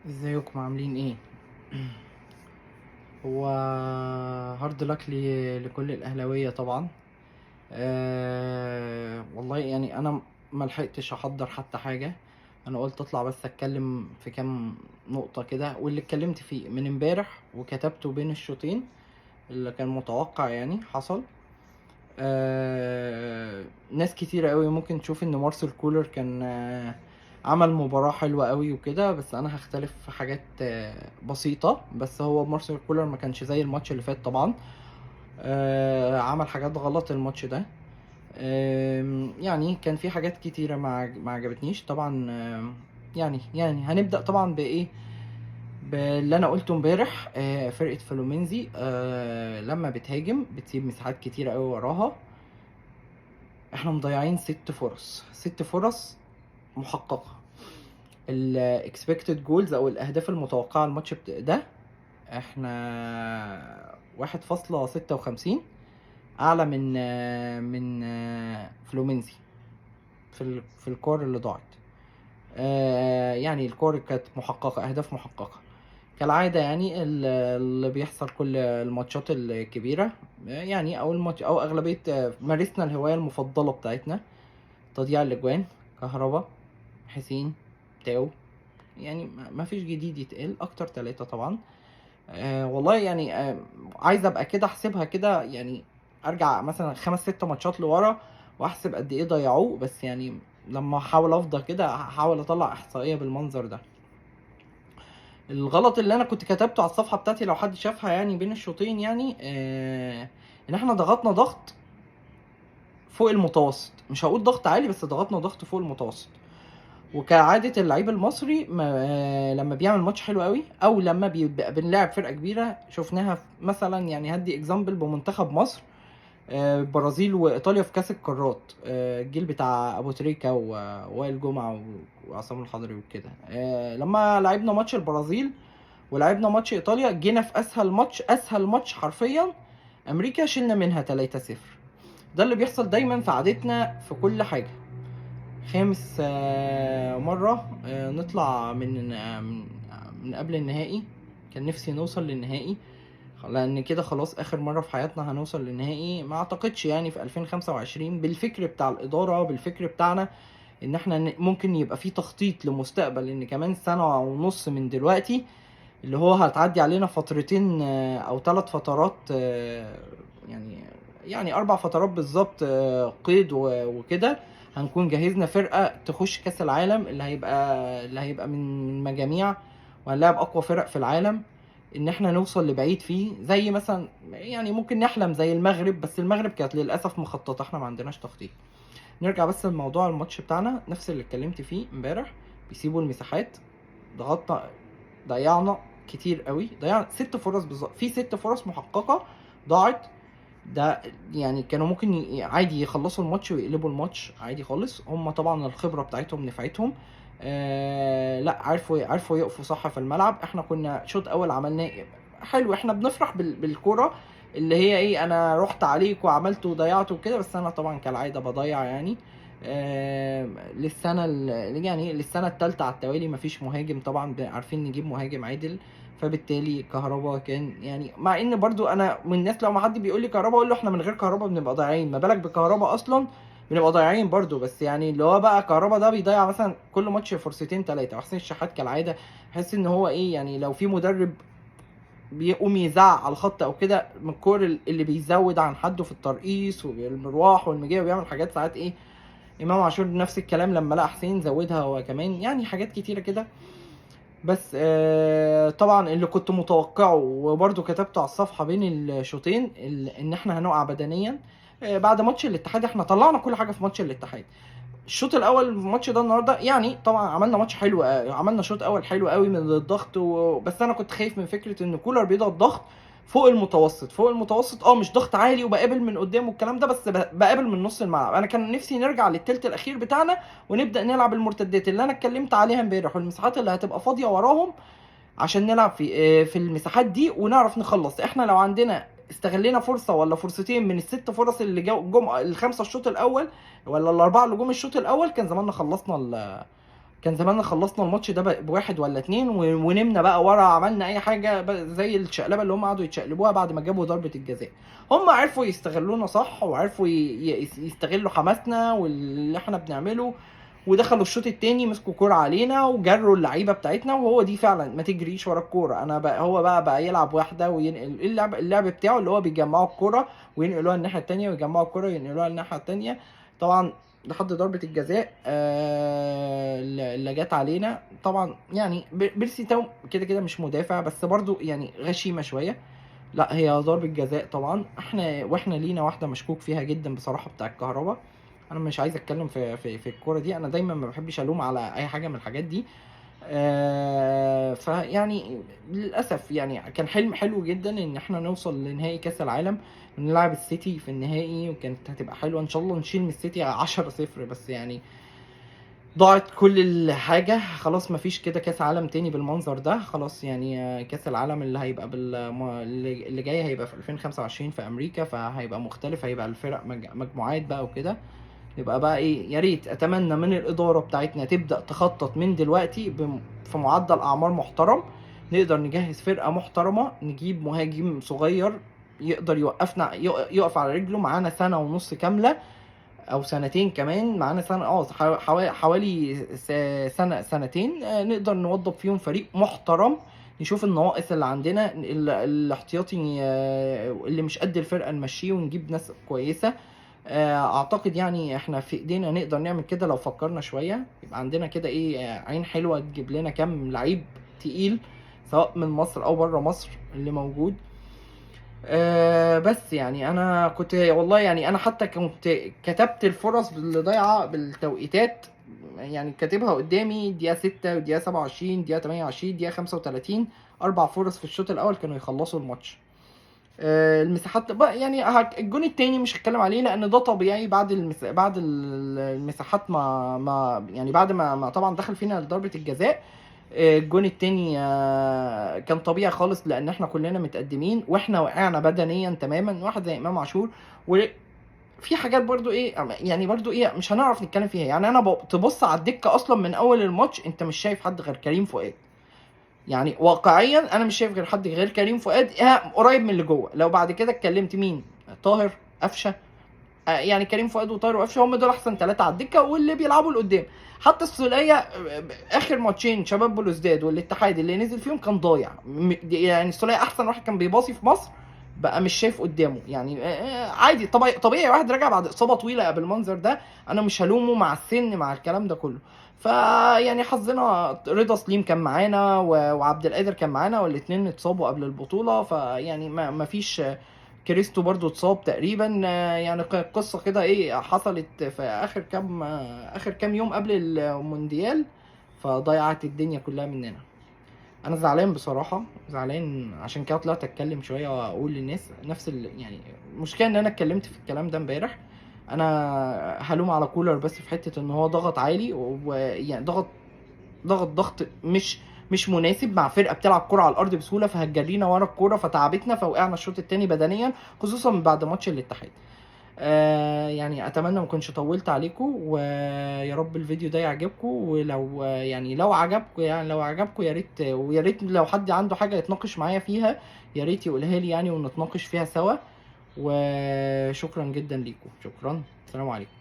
ازيكم عاملين ايه؟ هو hard luck لكل الاهلاوية طبعا. والله يعني انا ما لحقتش احضر حتى حاجة. انا قلت اطلع بس اتكلم في كام نقطة كده، واللي اتكلمت فيه من امبارح وكتبته بين الشوطين اللي كان متوقع يعني حصل. ناس كتيرة قوي ممكن تشوف ان مارسيل كولر كان عمل مباراة حلوة قوي وكده، بس انا هختلف في حاجات بسيطة. بس هو مارسيل كولر ما كانش زي الماتش اللي فات طبعا. عمل حاجات غلط الماتش ده. يعني كان في حاجات كتيرة ما عجبتنيش طبعا. يعني هنبدأ طبعا بإيه؟ باللي انا قلته امبارح. فرقة فلومينزي لما بتهاجم بتسيب مساحات كتيرة قوي وراها. احنا مضيعين 6 فرص، 6 فرص محققة. ال expected goals او الاهداف المتوقعة الماتش ده احنا 1.56 اعلى من فلومينزي في الكور اللي ضاعت. يعني الكور كانت محققة، اهداف محققة كالعادة. يعني اللي بيحصل كل الماتشات الكبيرة، يعني او الماتش او اغلبية، مارسنا الهواية المفضلة بتاعتنا تضييع الاجوان. كهربا، حسين، تاو، يعني ما فيش جديد يتقال اكتر. 3 طبعا. والله يعني عايز ابقى كده احسبها كده، يعني ارجع مثلا 5-6 ماتشات لورا واحسب قد ايه ضيعوه. بس يعني لما احاول افضى كده هحاول اطلع احصائية بالمنظر ده. الغلط اللي انا كنت كتبته على الصفحة بتاعتي لو حد شافها يعني بين الشوطين، ان احنا ضغطنا ضغط فوق المتوسط. مش هقول ضغط عالي، بس ضغطنا ضغط فوق المتوسط. وكعادة اللعيب المصري لما بيعمل ماتش حلو قوي او لما بيبقى بنلعب فرقه كبيرة، شفناها مثلا، يعني هدي example بمنتخب مصر، البرازيل وايطاليا في كاس القارات، الجيل بتاع ابو تريكه ووائل جمعه وعصام الحضري وكده. لما لعبنا ماتش البرازيل ولعبنا ماتش ايطاليا، جينا في اسهل ماتش حرفيا امريكا شلنا منها 3-0. ده اللي بيحصل دايما في عادتنا في كل حاجة. خامس مرة نطلع من قبل النهائي. كان نفسي نوصل للنهائي، لان كده خلاص اخر مرة في حياتنا هنوصل للنهائي. ما اعتقدش يعني في 2025 بالفكر بتاع الادارة، بالفكر بتاعنا، ان احنا ممكن يبقى في تخطيط لمستقبل، ان كمان سنة ونص من دلوقتي اللي هو هتعدي علينا فترتين، او 3 فترات، يعني 4 فترات بالظبط، قيد وكده، هنكون جهزنا فرقة تخش كاس العالم اللي هيبقى من مجاميع، وهنلاعب اقوى فرق في العالم، ان احنا نوصل لبعيد فيه. زي مثلا يعني ممكن نحلم زي المغرب، بس المغرب كانت للاسف مخططه، احنا ما عندناش تخطيط. نرجع بس لموضوع الماتش بتاعنا، نفس اللي اتكلمت فيه امبارح. بيسيبوا المساحات، ضغطنا، ضيعنا كتير قوي، ضيعنا 6 فرص بالظبط، في 6 فرص محققة ضاعت. ده يعني كانوا ممكن عادي يخلصوا الماتش ويقلبوا الماتش عادي خالص. هم طبعا الخبرة بتاعتهم نفعتهم، لا عرفوا يقفوا صح في الملعب. احنا كنا شوط اول عملناه حلو، احنا بنفرح بالكرة اللي هي ايه، انا رحت عليك وعملت وضيعت وكده، بس انا طبعا كالعادة بضيع يعني. للسنة يعني للسنة الثالثة على التوالي مفيش مهاجم طبعا، عارفين نجيب مهاجم عادل، فبالتالي كهربا كان يعني، مع ان برضو انا من الناس لو ما حد بيقول لي كهربا اقول له احنا من غير كهربا بنبقى ضايعين، ما بالك بكهربا اصلا بنبقى ضايعين برضو. بس يعني اللي هو بقى كهربا ده بيضيع مثلا كل ماتش فرصتين 3. وحسين الشحات كالعادة بحس ان هو ايه، يعني لو في مدرب بيقوم يزعق على الخط او كده من الكور اللي بيزود عن حده في الترقيص والمروح والمجيه وبيعمل حاجات ساعات ايه. امام عاشور نفس الكلام لما لقى حسين زودها هو كمان، يعني حاجات كتيرة كده. بس طبعا اللي كنت متوقعه وبرده كتبته على الصفحة بين الشوطين، ان احنا هنقع بدنيا. بعد ماتش الاتحاد احنا طلعنا كل حاجة في ماتش الاتحاد. الشوط الاول الماتش ده النهارده يعني طبعا عملنا ماتش حلو، عملنا شوط اول حلو قوي من الضغط بس انا كنت خايف من فكرة ان كولر بيضغط ضغط فوق المتوسط، فوق المتوسط، مش ضغط عالي وبقابل من قدام والكلام ده، بس بقابل من نص الملعب. انا كان نفسي نرجع للتلت الاخير بتاعنا ونبدا نلعب المرتدات اللي انا اتكلمت عليها امبارح، والمساحات اللي هتبقى فاضية وراهم عشان نلعب في المساحات دي ونعرف نخلص. احنا لو عندنا استغلينا فرصة ولا فرصتين من ال6 فرص اللي جم ال5 الشوط الاول ولا ال4 اللي جم الشوط الاول، كان زماننا خلصنا كان زماننا خلصنا الماتش ده بواحد ولا اتنين ونمنا بقى ورا، عملنا اي حاجة زي الشقلبه اللي هم قعدوا يتشقلبوها بعد ما جابوا ضربه الجزاء. هم عرفوا يستغلونا صح، وعرفوا يستغلوا حماسنا واللي احنا بنعمله، ودخلوا الشوط التاني مسكوا كورة علينا وجروا اللعيبة بتاعتنا. وهو دي فعلا ما تجريش ورا الكورة، انا بقى هو بقى يلعب واحدة وينقل اللعب بتاعه اللي هو بيجمعوا الكورة وينقلوها الناحية التانية، ويجمعوا الكورة وينقلوها الناحية التانية. طبعا لحد ضربة الجزاء اللي جت علينا. طبعا يعني بيرسي تاو كده كده مش مدافع، بس برضو يعني غشيمة شوية. لا هي ضربة جزاء طبعا، واحنا لينا واحدة مشكوك فيها جدا بصراحة بتاع الكهرباء. انا مش عايز اتكلم في الكورة دي، انا دايما ما بحبش الوم على اي حاجة من الحاجات دي. فيعني للاسف يعني كان حلم حلو جدا ان احنا نوصل لنهائي كاس العالم، نلعب السيتي في النهائي، وكانت هتبقى حلوة ان شاء الله نشيل من السيتي 10-0، بس يعني ضاعت كل الحاجة خلاص. مفيش كده كاس عالم تاني بالمنظر ده خلاص. يعني كاس العالم اللي هيبقى اللي جاي هيبقى في 2025 في امريكا، فهيبقى مختلف، هيبقى الفرق مجموعات بقى وكده. يبقى بقى ايه، يا ريت اتمنى من الادارة بتاعتنا تبدا تخطط من دلوقتي في معدل اعمار محترم، نقدر نجهز فرقه محترمه، نجيب مهاجم صغير يقدر يوقفنا، يقف على رجله معانا سنة ونص كاملة او سنتين كمان، معانا سنة حوالي سنة سنتين، نقدر نوضب فيهم فريق محترم، نشوف النواقص اللي عندنا، الاحتياطي اللي مش قد الفرقة نمشيه ونجيب ناس كويسة. اعتقد يعني احنا في ايدينا نقدر نعمل كده لو فكرنا شوية. يبقى عندنا كده ايه، عين حلوة تجيب لنا كام لعيب تقيل سواء من مصر او بره مصر اللي موجود. بس يعني انا كنت والله يعني انا حتى كنت كتبت الفرص اللي ضايعة بالتوقيتات، يعني كاتبها قدامي، دقيقة 6 ودقيقة 27 دقيقة 28 دقيقة 35، 4 فرص في الشوط الاول كانوا يخلصوا الماتش. المساحات بقى يعني الجون التاني مش هتكلم عليه لان ده طبيعي بعد بعد المساحات ما يعني بعد ما طبعا دخل فينا ضربة الجزاء. الجون التاني كان طبيعي خالص لان احنا كلنا متقدمين واحنا وقعنا بدنيا تماما، واحد زي امام عاشور. وفي حاجات برضو ايه يعني برضو ايه مش هنعرف نتكلم فيها. يعني انا تبص على الدكة اصلا من اول الماتش انت مش شايف حد غير كريم فؤاد، يعني واقعيا انا مش شايف غير حد غير كريم فؤاد قريب من اللي جوه. لو بعد كده اتكلمت مين، طاهر، قفشه، يعني كريم فؤاد وطاهر وقفشه هم دول احسن 3 على الدكة واللي بيلعبوا لقدام. حتى السوليه اخر ماتشين شباب بلوزداد والاتحاد اللي نزل فيهم كان ضايع، يعني السوليه احسن واحد كان بيباصي في مصر بقى مش شايف قدامه. يعني عادي طبيعي واحد راجع بعد اصابه طويلة بالمنظر ده، انا مش هلومه مع السن مع الكلام ده كله. فيعني حظنا رضا سليم كان معانا وعبد القادر كان معانا، والاثنين اتصابوا قبل البطولة، فيعني ما فيش. كريستو برضو اتصاب تقريبا، يعني قصة كده ايه حصلت في اخر كام يوم قبل المونديال، فضيعت الدنيا كلها مننا. انا زعلان بصراحة، زعلان، عشان كده طلعت اتكلم شوية واقول للناس نفس يعني المشكلة ان انا اتكلمت في الكلام ده امبارح. انا هلوم على كولر بس في حتة ان هو ضغط عالي، ويعني ضغط ضغط مش مناسب مع فرقه بتلعب كرة على الارض بسهولة، فهتجرينا ورا الكورة فتعبتنا، فوقعنا الشوط الثاني بدنيا خصوصا بعد ماتش الاتحاد. يعني اتمنى ما كنتش طولت عليكم، ويا رب الفيديو ده يعجبكم. ولو يعني لو عجبكم، يعني لو عجبكم يا ريت، ويا ريت لو حد عنده حاجة يتناقش معايا فيها يا ريت يقولها لي يعني، ونتناقش فيها سوا. وشكرا جدا ليكم، شكرا، السلام عليكم.